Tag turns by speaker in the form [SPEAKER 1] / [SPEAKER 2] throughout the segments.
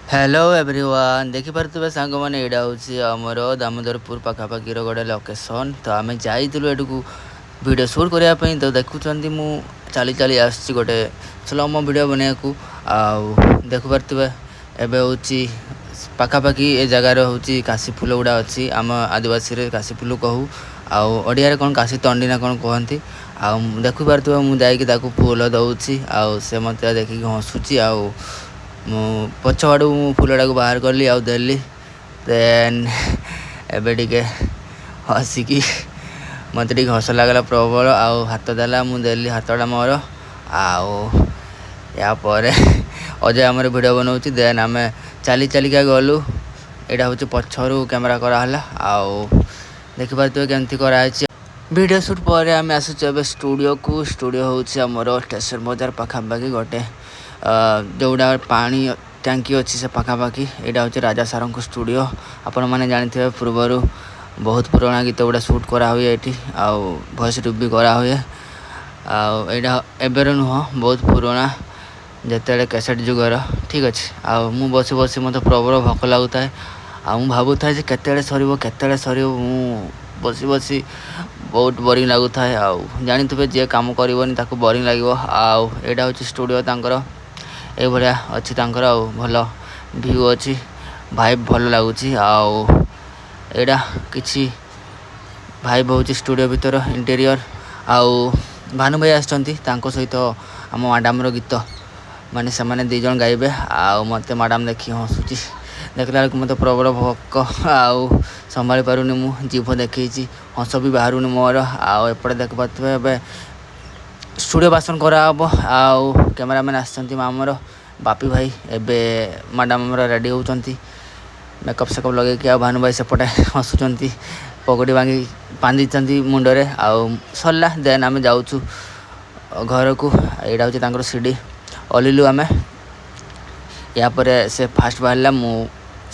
[SPEAKER 1] Hello everyone, ଦେଖିପାରୁଥିବେ ସାଙ୍ଗମାନେ, ଏଇଟା ହେଉଛି ଆମର ଦାମୋଦରପୁର ପାଖାପାଖିର ଗୋଟେ ଲୋକେସନ୍। ତ ଆମେ ଯାଇଥିଲୁ ଏଠିକୁ ଭିଡ଼ିଓ ସୁଟ୍ କରିବା ପାଇଁ। ତ ଦେଖୁଛନ୍ତି, ମୁଁ ଚାଲି ଚାଲି ଆସୁଛି ଗୋଟେ ସ୍ଲୋମୋ ଭିଡ଼ିଓ ବନେଇବାକୁ। ଆଉ ଦେଖିପାରୁଥିବେ, ଏବେ ହେଉଛି ପାଖାପାଖି ଏ ଜାଗାରେ ହେଉଛି କାଶୀ ଫୁଲ ଗୁଡ଼ା ଅଛି। ଆମ ଆଦିବାସୀରେ କାଶୀ ଫୁଲ କହୁ, ଆଉ ଓଡ଼ିଆରେ କ'ଣ କାଶୀ ତଣ୍ଡି ନା କ'ଣ କୁହନ୍ତି। ଆଉ ଦେଖିପାରୁଥିବେ, ମୁଁ ଯାଇକି ତାକୁ ଫୁଲ ଦେଉଛି ଆଉ ସେ ମୋତେ ଦେଖିକି ହସୁଛି। ଆଉ ମୁଁ ପଛ ଆଡ଼ୁ ମୁଁ ଫୁଲଟାକୁ ବାହାର କଲି ଆଉ ଦେଲି। ଦେନ୍ ଏବେ ଟିକେ ହସିକି ମୋତେ ଟିକେ ହସ ଲାଗିଲା ପ୍ରବଳ। ଆଉ ହାତ ଦେଲା, ମୁଁ ଦେଲି ହାତଟା ମୋର। ଆଉ ୟା ପରେ ଅଜୟ ଆମର ଭିଡ଼ିଓ ବନାଉଛି। ଦେନ୍ ଆମେ ଚାଲି ଚାଲିକା ଗଲୁ। ଏଇଟା ହେଉଛି ପଛରୁ କ୍ୟାମେରା କରାହେଲା ଆଉ ଦେଖିପାରୁଥିବେ କେମିତି କରାହେଇଛି। ଭିଡ଼ିଓ ସୁଟ୍ ପରେ ଆମେ ଆସୁଛୁ ଏବେ ଷ୍ଟୁଡ଼ିଓକୁ। ଷ୍ଟୁଡ଼ିଓ ହେଉଛି ଆମର ଷ୍ଟେସନ ବଜାର ପାଖାପାଖି ଗୋଟେ ଯେଉଁଟା ପାଣି ଟ୍ୟାଙ୍କି ଅଛି, ସେ ପାଖାପାଖି। ଏଇଟା ହେଉଛି ରାଜା ସାରଙ୍କ ଷ୍ଟୁଡ଼ିଓ। ଆପଣମାନେ ଜାଣିଥିବେ, ପୂର୍ବରୁ ବହୁତ ପୁରୁଣା ଗୀତ ଗୁଡ଼ା ସୁଟ୍ କରାହୁଏ ଏଠି ଆଉ ଭଏସ୍ ଡବ୍ ବି କରାହୁଏ। ଆଉ ଏଇଟା ଏବେର ନୁହଁ, ବହୁତ ପୁରୁଣା, ଯେତେବେଳେ କ୍ୟାସେଟ୍ ଯୁଗର। ଠିକ୍ ଅଛି। ଆଉ ମୁଁ ବସି ବସି ମୋତେ ପ୍ରବଳ ଭୋକ ଲାଗୁଥାଏ ଆଉ ମୁଁ ଭାବୁଥାଏ ଯେ କେତେବେଳେ ସରିବ, କେତେବେଳେ ସରିବ। ମୁଁ ବସି ବସି ବହୁତ ବୋରିଂ ଲାଗୁଥାଏ। ଆଉ ଜାଣିଥିବେ, ଯିଏ କାମ କରିବନି ତାକୁ ବୋରିଂ ଲାଗିବ। ଆଉ ଏଇଟା ହେଉଛି ଷ୍ଟୁଡ଼ିଓ ତାଙ୍କର, ଏଇଭଳିଆ ଅଛି ତାଙ୍କର। ଆଉ ଭଲ ଭିଉ ଅଛି, ଭାଇବ୍ ଭଲ ଲାଗୁଛି। ଆଉ ଏଇଟା କିଛି ଭାଇବ୍ ହେଉଛି ଷ୍ଟୁଡ଼ିଓ ଭିତର ଇଣ୍ଟେରିୟର। ଆଉ ଭାନୁ ଭାଇ ଆସିଛନ୍ତି, ତାଙ୍କ ସହିତ ଆମ ମ୍ୟାଡ଼ାମର ଗୀତ, ମାନେ ସେମାନେ ଦୁଇ ଜଣ ଗାଇବେ। ଆଉ ମୋତେ ମ୍ୟାଡ଼ାମ ଦେଖି ହସୁଛି। ଦେଖିଲା ବେଳକୁ ମୋତେ ପ୍ରବଳ ଭୋକ ଆଉ ସମ୍ଭାଳି ପାରୁନି। ମୁଁ ଜିଭ ଦେଖେଇଛି, ହସ ବି ବାହାରୁନି ମୋର। ଆଉ ଏପଟେ ଦେଖିପାରୁଥିବେ, ଏବେ ଷ୍ଟୁଡ଼ିଓ ବାସନ କରାହେବ ଆଉ କ୍ୟାମେରାମ୍ୟାନ୍ ଆସିଛନ୍ତି ଆମର ବାପି ଭାଇ। ଏବେ ମ୍ୟାଡ଼ାମ ଆମର ରେଡ଼ି ହେଉଛନ୍ତି ମେକଅପ୍ ସେକଅପ୍ ଲଗେଇକି। ଆଉ ଭାନୁ ଭାଇ ସେପଟେ ହସୁଛନ୍ତି, ପଗଡ଼ି ବାନ୍ଧିଛନ୍ତି ମୁଣ୍ଡରେ। ଆଉ ସରିଲା, ଦେନ୍ ଆମେ ଯାଉଛୁ ଘରକୁ। ଏଇଟା ହେଉଛି ତାଙ୍କର ସିଡ଼ି, ଓହ୍ଲିଲୁ ଆମେ। ୟା ପରେ ସେ ଫାଷ୍ଟ ବାହାରିଲା, ମୁଁ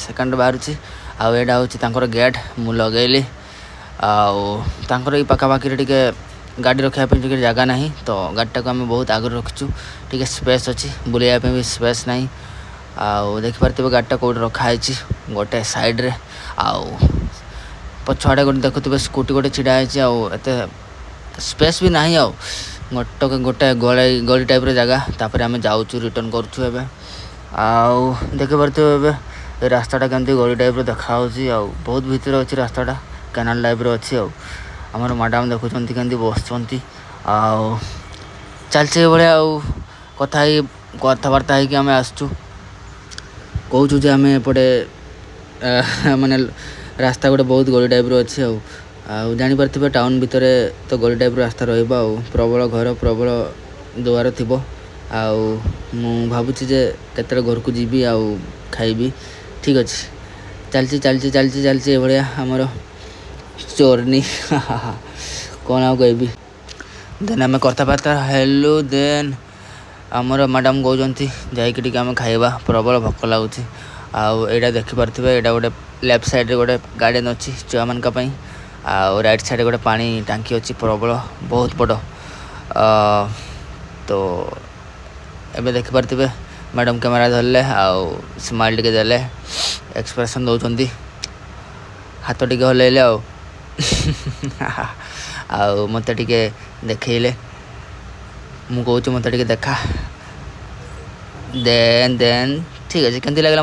[SPEAKER 1] ସେକେଣ୍ଡ ବାହାରୁଛି। ଆଉ ଏଇଟା ହେଉଛି ତାଙ୍କର ଗେଟ୍, ମୁଁ ଲଗେଇଲି। ଆଉ ତାଙ୍କର ଏଇ ପାଖାପାଖିରେ ଟିକେ ଗାଡ଼ି ରଖିବା ପାଇଁ ଟିକେ ଜାଗା ନାହିଁ, ତ ଗାଡ଼ିଟାକୁ ଆମେ ବହୁତ ଆଗରୁ ରଖିଛୁ। ଟିକେ ସ୍ପେସ୍ ଅଛି, ବୁଲିବା ପାଇଁ ବି ସ୍ପେସ୍ ନାହିଁ। ଆଉ ଦେଖିପାରୁଥିବେ, ଗାଡ଼ିଟା କେଉଁଠି ରଖା ହେଇଛି ଗୋଟେ ସାଇଡ଼୍ରେ। ଆଉ ପଛଆଡ଼େ ଗୋଟେ ଦେଖୁଥିବେ, ସ୍କୁଟି ଗୋଟେ ଛିଡ଼ା ହେଇଛି। ଆଉ ଏତେ ସ୍ପେସ୍ ବି ନାହିଁ, ଆଉ ଗୋଟେ ଗୋଟେ ଗଳି ଗଳି ଟାଇପ୍ର ଜାଗା। ତାପରେ ଆମେ ଯାଉଛୁ, ରିଟର୍ନ କରୁଛୁ ଏବେ। ଆଉ ଦେଖିପାରୁଥିବେ, ଏବେ ଏ ରାସ୍ତାଟା କେମିତି ଗଳି ଟାଇପ୍ର ଦେଖାହେଉଛି ଆଉ ବହୁତ ଭିତରେ ଅଛି ରାସ୍ତାଟା, କେନାଲ ଟାଇପ୍ର ଅଛି। ଆଉ ଆମର ମ୍ୟାଡ଼ାମ୍ ଦେଖୁଛନ୍ତି କେମିତି ବସୁଛନ୍ତି। ଆଉ ଚାଲିଛି ଏଇଭଳିଆ। ଆଉ କଥା ହେଇ, କଥାବାର୍ତ୍ତା ହେଇକି ଆମେ ଆସୁଛୁ। କହୁଛୁ ଯେ ଆମେ ଏପଟେ ମାନେ ରାସ୍ତା ଗୋଟେ ବହୁତ ଗଳି ଟାଇପ୍ର ଅଛି। ଆଉ ଆଉ ଜାଣିପାରୁଥିବେ, ଟାଉନ୍ ଭିତରେ ତ ଗଳି ଟାଇପ୍ର ରାସ୍ତା ରହିବ ଆଉ ପ୍ରବଳ ଘର, ପ୍ରବଳ ଦୁଆର ଥିବ। ଆଉ ମୁଁ ଭାବୁଛି ଯେ କେତେବେଳେ ଘରକୁ ଯିବି ଆଉ ଖାଇବି। ଠିକ୍ ଅଛି, ଚାଲିଛି, ଚାଲିଛି, ଚାଲିଛି, ଚାଲିଛି ଏଭଳିଆ ଆମର ଜର୍ନି। କ'ଣ ଆଉ କହିବି? ଦେନ୍ ଆମେ କଥାବାର୍ତ୍ତା ହେଲୁ। ଦେନ୍ ଆମର ମ୍ୟାଡ଼ାମ୍ କହୁଛନ୍ତି ଯାଇକି ଟିକେ ଆମେ ଖାଇବା, ପ୍ରବଳ ଭୋକ ଲାଗୁଛି। ଆଉ ଏଇଟା ଦେଖିପାରୁଥିବେ, ଏଇଟା ଗୋଟେ ଲେଫ୍ଟ ସାଇଡ଼୍ରେ ଗୋଟେ ଗାର୍ଡ଼େନ୍ ଅଛି ଛୁଆମାନଙ୍କ ପାଇଁ ଆଉ ରାଇଟ୍ ସାଇଡ଼୍ରେ ଗୋଟେ ପାଣି ଟାଙ୍କି ଅଛି, ପ୍ରବଳ ବହୁତ ବଡ଼। ତ ଏବେ ଦେଖିପାରୁଥିବେ, ମ୍ୟାଡ଼ାମ୍ କ୍ୟାମେରା ଧରିଲେ ଆଉ ସ୍ମାଇଲ୍ ଟିକେ ଦେଲେ, ଏକ୍ସପ୍ରେସନ୍ ଦେଉଛନ୍ତି, ହାତ ଟିକେ ହଲେଇଲେ ଆଉ ଆଉ ମୋତେ ଟିକେ ଦେଖେଇଲେ। ମୁଁ କହୁଛି, ମୋତେ ଟିକେ ଦେଖା। ଦେନ୍ ଦେନ୍ ଠିକ୍ ଅଛି, କେମିତି ଲାଗିଲା ମୋତେ?